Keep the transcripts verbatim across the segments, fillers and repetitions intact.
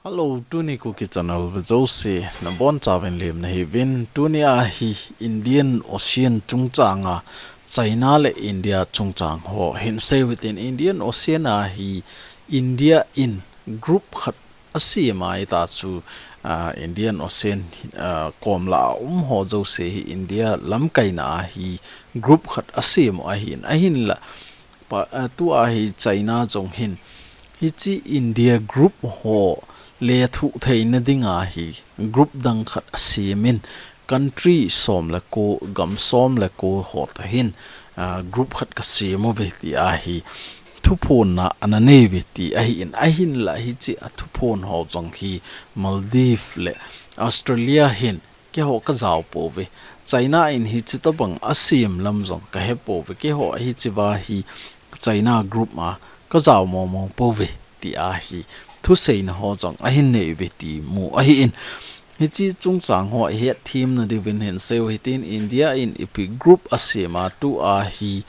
Hello, tuni Kuki Channel ve jouse nabonchauvin lemna hiuvin. Tuni a hi Indian Ocean chungchanga China le India chungchang ho hinsei uhitin. Indian Ocean a hi India in group khat asem a, hita chu, ah, Indian Ocean, ah, kom lah a um ho jouse hi India lamkaina a hi group khat asem u ahin, ahinla pa, ah, tua hi China jong hin hiche India group ho lethuh theina dinga hi group dang khat asemin, country som le ko, gam som le ko ho toh hin, ah, group khat kasem uve ti a hi thuphonna ana nei uve ti ahin, ahinla hiche a thuphon ho jong hi Maldives le Australia hin keiho kajao pouve. China in hiche tobang asem lam jong kahe pouve. Keiho hichea hi China group a kajao mong mong pouve ti a hi thuseina ho jong ahin nei uve ti mu ahin. Hiche chungchang ho ihet themna diuvin hinsei uhitin, India in ipi group asem a, tua hi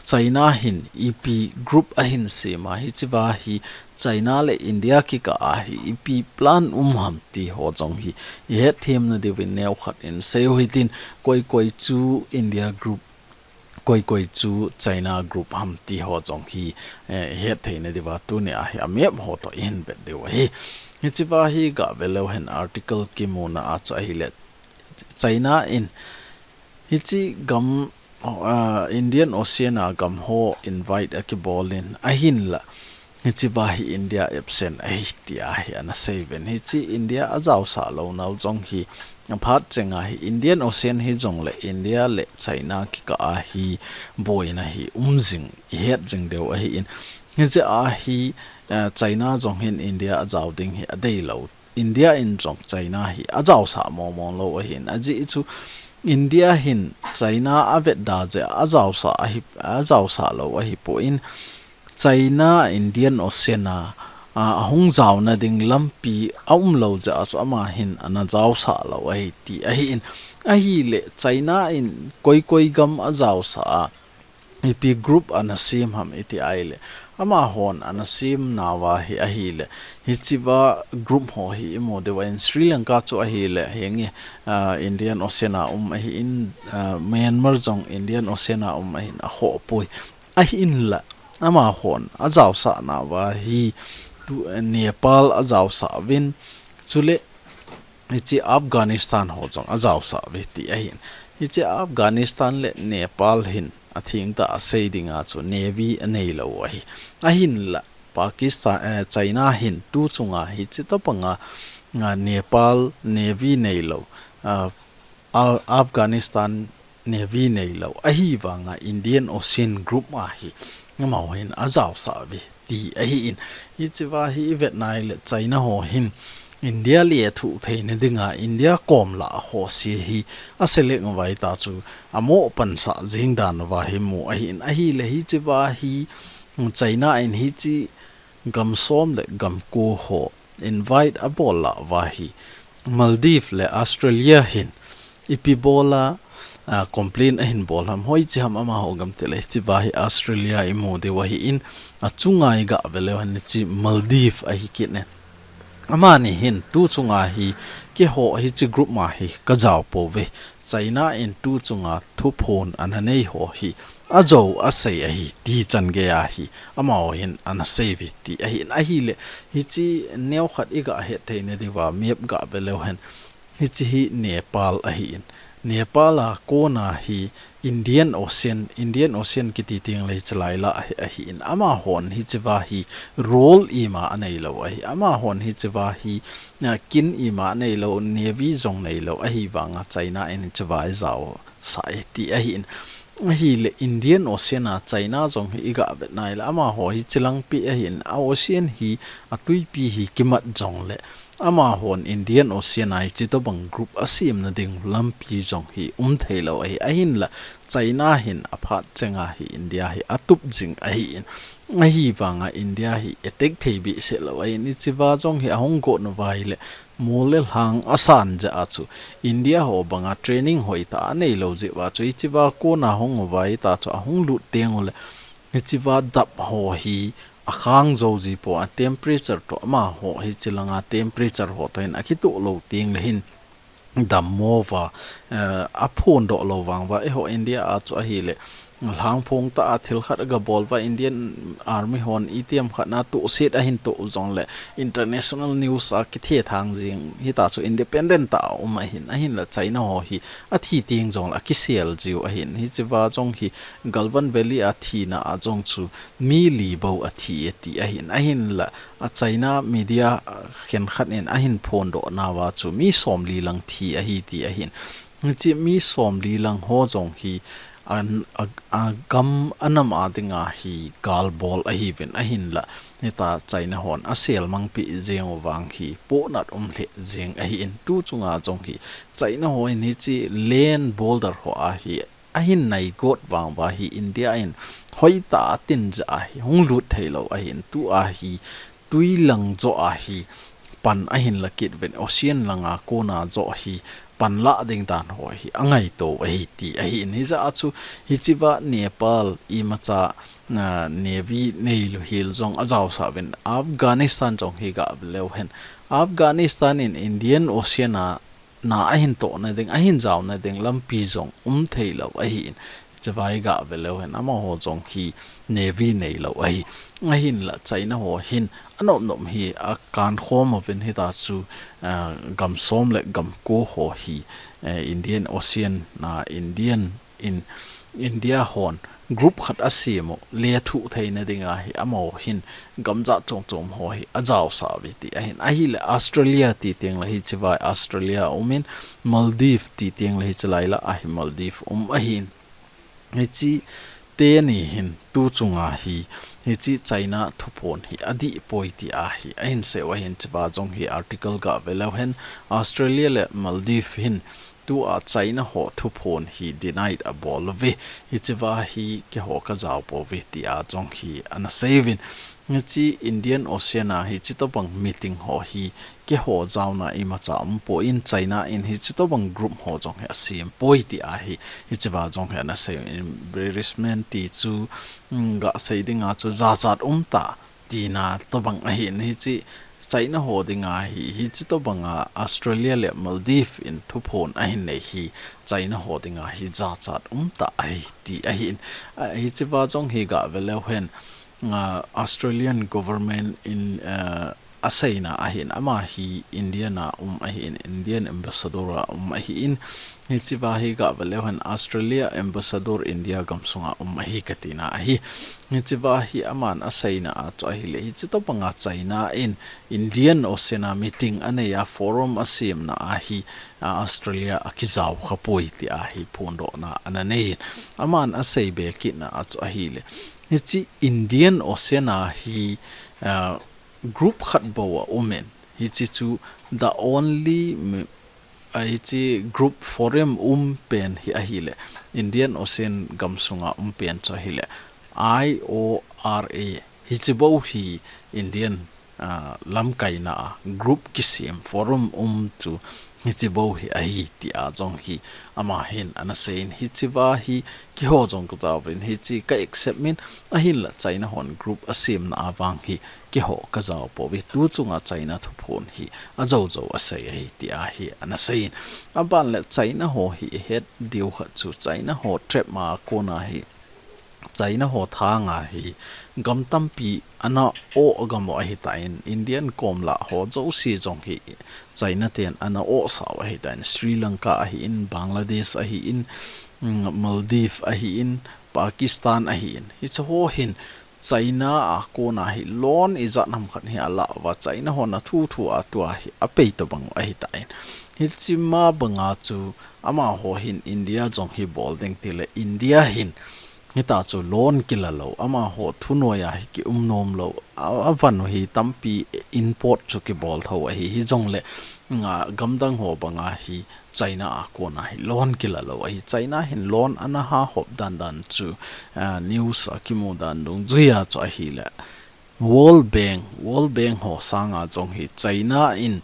China hin ipi group ahin sem a, hichea hi China le India kikah a hi ipi plan um ham ti ho jong hi ihet themna diuvin neokhat hinsei uhitin, koi koi chu India group, koi koi chu China group ham ti ho jong hi, eh, ihet theina diuva tuni a hi a map ho toh ihin vet diu ahi. Hichea hi gah ve leu hen article kimuna a chu ahile China in hiche gam, ah, Indian Ocean a gam ho invite akibol in ahinla hichea hi India absent ahi ti a hi ana sei uvin. Hiche India ajaosah lou nau jong hi aphat chenga hi Indian Ocean hijongle India le China kikah a hi boina hi um jing, ihet jing diu ahin. Hichea hi, eh, China jong hin India ajao ding hi adei lou. India in jong China hi ajaosah mong mong lou ahin. Ajeh chu India hin China avetda jeh a ajaosah ahi, ajaosah lou ahipon, China Indian Ocean a, a, ahung jaona ding lampi aum lou jeh a chu ama hin ana jaosah lou ahi ti ahin. Ahile China in koi koi gam ajaosah a, ipi group ana sem ham iti ahile, amahon ana sem nauva hi ahile, hichea group ho hi imu diu ahin, Sri Lanka chu ahile, henge, ah, Indian Ocean a um ahin, ah, Myanmar jong Indian Ocean a um ahin, akhoh poi. Ahinla, amahon ajaosah nauva hi tu, Nepal ajaosah uvin, chule hiche Afghanistan ho jong ajaosah uve ti ahin. Hiche Afghanistan le Nepal hin athengtah a sei dinga chu navy anei lou ahi. Ahinla Pakistan, eh, China hin tu chunga hiche tobanga, ah, Nepal navy nei lou, ah, Afghanistan navy nei lou, ahivanga Indian Ocean group a hi amaho hin ajaosah uve ti ahin. Hichea hi ivet nai le China ho hin India lethuh theina dinga India kom lah a ho se hi aselect uva hita chu amo pansah jing dan uva hi mu ahin. Ahile hichea hi China in hiche gam som le gam ko ho invite abol lah uva hi Maldives le Australia hin ipi bola, ah, complain ahin bol ham, hoiche ham amaho gam tile, hichea hi Australia imu diu ahin, achunga igah ve leu hen hiche Maldives ahi kit in. Amani hin tu chunga hi keiho hiche group a hi kajao pouve, China in tu chunga thuphon ana nei ho hi ajou asei ahi ti chan gei a hi amaho hin ana sei uve ti ahin. Ahile hiche neokhat igah het theina diuva map gah ve leu hen, hiche hi Nepal ahin. Nepal a kona hi Indian Ocean, Indian Ocean kiti tengle chalai lah ahi, ahin. Amahon hichea hi role ima anei lou ahi. Amahon hichea hi, ah, kin ima anei lou, navy jong nei lou, ahivanga China in hichea ijaosah e ti ahin. Ahile Indian Ocean a China jong hi igah vet nai le, amaho hiche langpi ahin, a ocean hi, atuipi hi kimat jongle, amahon Indian Ocean a hiche tobang group asemna ding lampi jong hi um thei lou ahi. Ahinla China hin aphat chenga hi India hi atup jing ahin. Ahivanga India hi attack thei behseh lou ahin. Hichea jong hi ahung got nauva hile, mol le lhang asan jeh a chu India ho banga training hoitah anei lou jeh uva chu hichea kona hung uva hita chu ahung lut teng ule, hichea dap ho hi akhang jou ji poi, a temperature toh amaho hichi langa temperature ho toh hin akitoh lou teng le hin dammo uva, eh, aphondoh lou vang uva, eiho India a chu ahile, lhangphong tah a thil khat aga bol uva, Indian Army hon itiham khat na tohset ahin toh u jongle, international news a kithethang jing, hitia chu independent tah a um ahin, ahinla China ho hi athi teng jongle akisel jiu ahin, hichea jong hi Galwan Valley a thina a jong chu mi li bou athi e ti ahin, ahinla a China media, ah, khenkhat in ahin phondoh nauva chu mi somli lang thi ahi ti ahin. Hichi mi somli lang ho jong hi an, a, a gam a nam a dinga hi galbol ahiuvin ahinla, hitia China hon asel mangpeh jeng u vang hi pohnat um lheh jeng ahin, tu chunga jong hi China hon hichi land border ho a hi ahin naigot vang uva hi India in hoitah a atin jeh a hi hung lut theilou ahin, tua hi tui lang joh a hi pan ahin la kit uvin, ocean langa kona joh hi pan lah ding dan ho hi angaito u ahi ti ahin, hijeh a chu hichea Nepal imacha, ah, navy neilou hel jong ajaosah uvin, Afghanistan jong hi gah ve leu hen, Afghanistan in Indian Ocean a na ahin tohna ding, ahin jaona ding lampi jong um theilou ahin, hichea hi gah ve leu hen, amaho jong hi navy neilou ahi, ahinla China ho hin anop nop hi akankhom uvin, hitia chu, ah, gam som le gam ko ho hi, eh, Indian Ocean a Indian in India hon group khat asem u lethuh theina dinga hi amaho hin gam jat chom chom ho hi ajaosah uve ti ahin, ahile Australia ti teng le hichea Australia um in, Maldives ti teng le hiche lai lah a hi Maldives um ahin, hichi teni hin tu chunga hi hichi China thuphon hi adih poi ti a hi ahin sei u ahin, hichea jong hi article gah ve leu hen, Australia le Maldives hin tua China ho thuphon hi denied abol uve, hichea hi keiho kajao pouve ti a jong hi ana sei uvin. Hichi Indian Ocean a hichi tobang meeting ho hi keiho jaona imacha um poi, China in hichi tobang group ho jong hi asem poi ti a hi, hichea jong hi ana sei uvin, embarrassment ti chu, mm, gah sei dinga chu jachat um tah tina tobang ahin, hichi China ho dinga hi, hichi tobanga Australia le Maldives in thuphon ahin nei hi China ho dinga hi jachat um tah ahi ti ahin. A, hichea jong hi gah ve leu hen, ah, Australian government in, ah, aseina ahin, ama hi India a um ahin, Indian ambassador a um ahin, hichea hi gah ve leu hen Australia ambassador India gamsunga um ahi katina ahi. Hichea hi aman aseina a chu ahile, hichi tobanga China in Indian Ocean a meeting anei a forum asemna a hi, a, Australia akijao kha poi ti a hi phondohna ana nei in, aman asei be kitna a chu ahile, hichi Indian Ocean a hi, ah, group khat bou aum in, hichi chu the only m-, a, hichi group forum um pen hi ahile, Indian Ocean gamsunga um pen chu ahile, I O R A, hichi bou hi Indian, ah, lamkaina a group kisem forum um chu hichi bou hi ahi ti a jong hi ama hin ana sei in, hichea hi keiho jong kajao uvin, hichi ka accept in, ahinla China hon group asemna a vang hi keiho kajao pouve, tu chunga China thuphon hi ajou jou asei ahi ti a hi ana sei in. Aban le China ho hi ihet diu khat chu China ho trap ma kona hi China ho thanga hi gam tampi ana o gam u ahitan, Indian kom lah ho jouse jong hi China ten ana osah u ahitan, Sri Lanka ahin, Bangladesh ahin, mm, Maldives ahin, Pakistan ahin, hiche ho hin China a kona hi loan ijat ham khat hi alah uva, China hon athu thu a tua hi apei tobang u ahitan. Hichima banga chu amaho hin India jong hi bol ding tile India hin hitia chu loan kila lou, amaho thunoi a hi kium nom lou, a, avan u hi tampi import chu kibol tho ahi, hijongle, nga, gamdang ho banga hi China a kona hi loan kila lou ahi. China hin loan ana hahop dan dan chu, ah, news a kimu dan dungjuia chu ahile, World Bank, World Bank ho sanga jong hi China in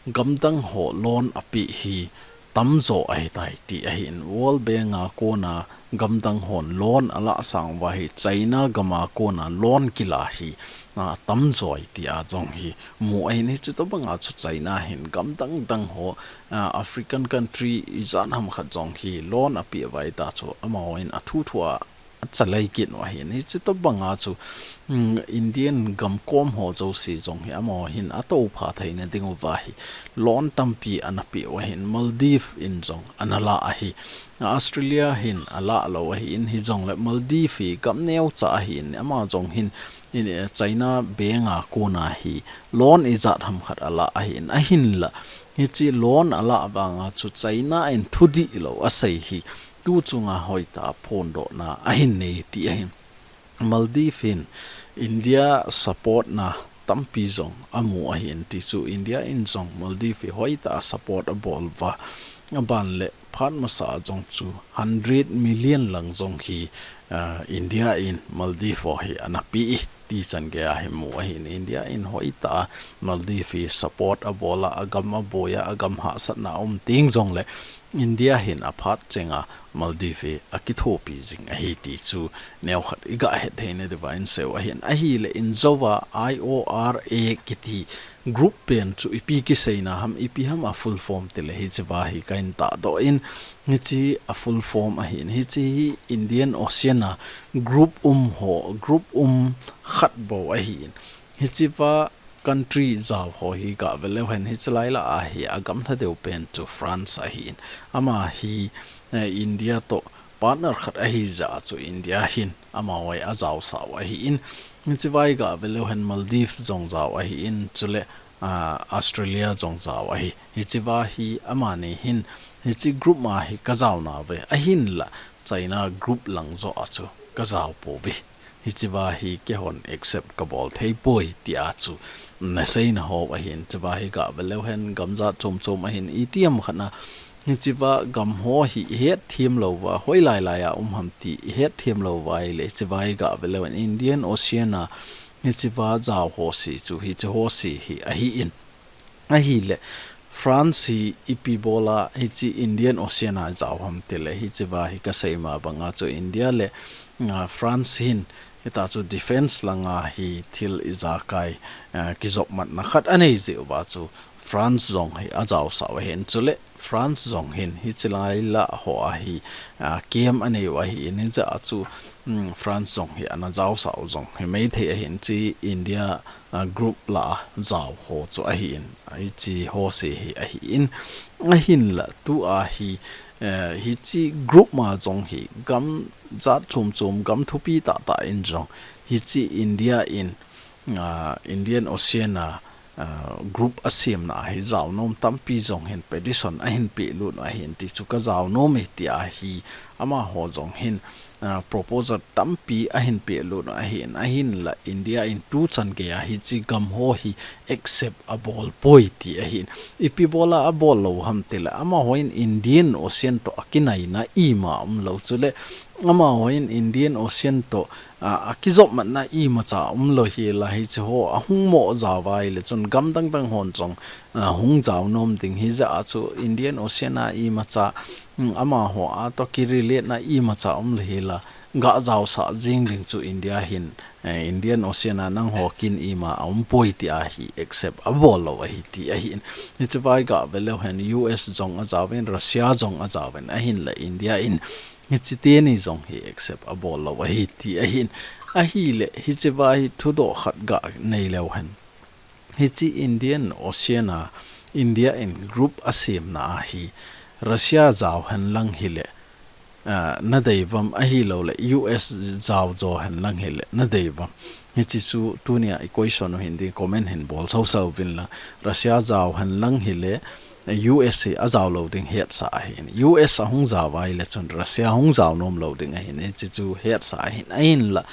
gamdang ho loan apeh hi tamjo ahitai ti ahin, World Bank a kona gamdang hon loan alah sang uva hi China gam a kona loan kila hi, a, tamjoi tia jong hi mu ahin, hichi tobanga chu China hin gamdang dang ho, a, African country ijat ham khat jong hi loan apeh uva ahita chu amahon athu thua achalai kit u ahin, hichi tobanga chu, mm, Indian gamkom ho jouse jong hi amahon atoupha theina diuva hi loan tampi anapeh u ahin, Maldives in jong analah ahi. Australia hin alah lou ahin, hijongle Maldives hi gam neocha ahin, ama jong hin, in, eh, China bank a kona hi loan ijat ham khat alah ahin, ahinla hichi loan alah vanga chu China in thudih lou asei hi tuchunga hoitah a phondohna ahin nei ti ahin. Maldives hin India support na tampi jong amu ahin, tichu India in jong Maldives hi hoitah a support abol uva, aban le phat masa jong chu hundred million lang jong hi, ah, India in Maldives ho hi anapeh e ti chan geiya hi mu ahin, India in hoitah a Maldives hi support abol a, agam aboi a, agam hahsatna um teng jongle India hin aphat chenga Maldives hi akithopi jing ahi ti chu neokhat iga het theina diuva inseiu ahin. Ahile injouva I O R A kiti group pen chu ipi kiseina ham, ipi ham a full form tile hichiva hi kahin tahdoh in, hichi a full form ahin, hichi hi Indian Ocean a group um ho, group um khat bou ahin. Hichiva country jao ho hi gave leu hen, hichi laila a hi agam lhadeu pen chu France ahin. Ama hi, eh, India toh partner khat ahi jeh a chu India hin amaho hi ajaosah u ahin. Hichiva hi gave leu hen Maldives jong jao ahin, chule, ah, Australia jong jao ahi. Hichiva hi amani hin, hichi group ma hi kajao nauve. Ahinla China group lang joh a chu kajao pouve. Hichiva hi keihon accept kabol thei poi tia chu naseina ho ahin, chiva hi gave leu hen gam jat chom chom ahin, itiham khat na hichiva gam ho hi ihet them louva, hoilai lai a um ham ti ihet them louva ahile, chiva hi gave leu hen Indian Ocean a hichiva jao ho se chu, hichi ho se hi ahin. Ahile, France hi ipi bola hichi Indian Ocean a jao ham tile, hichiva hi kasei ma banga chu India le, ah, France hin hita chu defense langa hi thil ijakai, ah, kijopmatna khat anei jeh uva chu France jong hi ajaosah u ahin, chule France jong hin hichi laila ho a hi, ah, camp anei u ahin, hijeh a chu, mm, France jong hi ana jaosah u jong hi maithei ahin, chi India a group la a jao ho chu ahin, hichi ho se hi ahin, ahinla tua hi, eh, hichi group ma jong hi gam jat chom chom, gam thupi tah tah in jong hichi India in, ah, Indian Ocean a, ah, group asemna a hi jaonom tampi jong hin petition ahin pehlut u ahin, ti chu kajao nom e tia hi amaho jong hin, ah, proposal tampi ahin pehlut u ahin, ahinla India in tuchan geiya hichi gam ho hi accept abol poi ti ahin. Ipi bola abol lou ham tile, amahon Indian Ocean toh akinaina ima umlou, chule amahon Indian Ocean toh, ah, akijopmatna imacha umlou hila, hichi ho ahung mo jao uva ahile chun gam dang dang hon jong, ah, hung jaonom ding, hijeh a chu Indian Ocean a imacha, mm, amaho a toh kirelate na imacha umlou hila, ga jaosah jing ding chu India hin, eh, Indian Ocean a nangho kin ima aum poi tia hi accept abol lou ahi ti ahin. Hichiva hi gave leu hen U S jong ajaovin, Russia jong ajaovin, ahinla India in hichi teni jong hi accept abol lou ahi ti ahin. Ahile, hichiva hi thudoh khat ga nei leu hen. Hichi Indian Ocean a India in group asemna a hi Russia jao hen lang hile, ah, nadei uvam, ahilouleh U S jao jo hen lang hile nadei uvam. Hichi chu tunia i question u hin ding comment hin bol sau sau uvin lang. Russia jao hen lang hile, eh, U S hi ajao lou ding hetsah ahin. U S ahung jao uva ahile chun Russia hung jao nom lou ding ahin. Hichi chu hetsah ahin. Ahinla,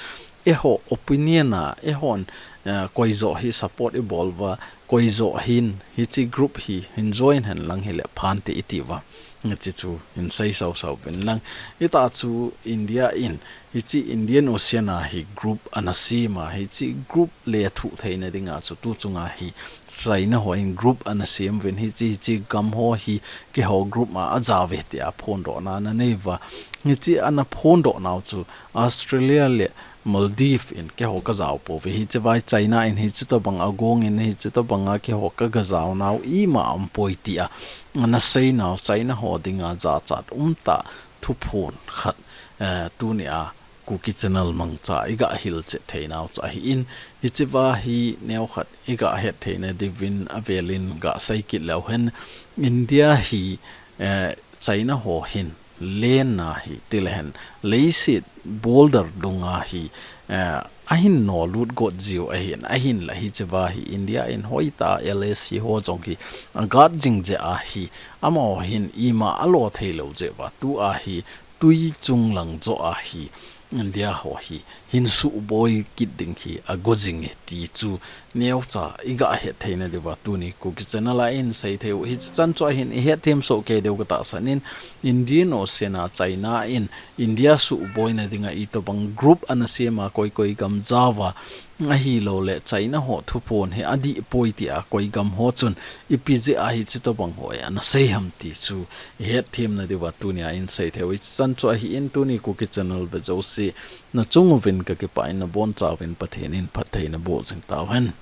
eiho opinion a, eihon, eh, koi jo hi support ibol uva, koi jo hin, hichi group hi, hin join hen lang hile phante iti uva. Hichi chu hin sei sau sau uvin lang. Hita chu India in, hichi Indian Ocean a hi group ana sem a, hichi group lethuh theina dinga chu tuchunga hi China hon group ana sem uvin, hichi, hichi gam ho hi keiho group ma ajao uve tia phondohna ana nei uva. Hiche ana phondoh nau chu Australia le Maldives in keiho kajao pouve. Hiche vai China in hiche tobang a gong in hiche tobang a keiho kagajao nau ima umpoi tia ana sei nau China ho dinga jachat umtah thuphon khat, eh, tunia Kuki Channel mangcha iga hilchet thei nau chu ahin, hiche va hi neokhat iga het theina diuvin avelin gasei kit leu hen, India hi, eh, China ho hin lenna hi tilehen leiset border dunga hi, eh, ahin nolut got jiu ahin, ahinla hiche va hi India in hoitah a LAC ho jong hi aguard jing jeh ahi, amaho hin ima alo theilou jeh uva tua hi tui chunglang joh a hi India ho hi hin suboi kit ding hi ago jinge ti chu neocha iga het theina diuva tuni Kuki Channel a ihin sei thei u. Hiche chan chu ahin ihet them soh kei diu katahsan in, Indian Ocean a China in India suhboina dinga itobang group ana sema koi koi gam jaova ahilouleh China ho thuphon hi adih poi tia koi gam ho chun ipi jeh a hiche tobang ho ana sei ham ti chu ihet themna diuva tunia ihin sei thei u. Hiche chan chu ahin tuni Kuki Channel ve jouse nachung uvin kakipah in nabonchauvin Pathen in phattheina boh jing tauhen.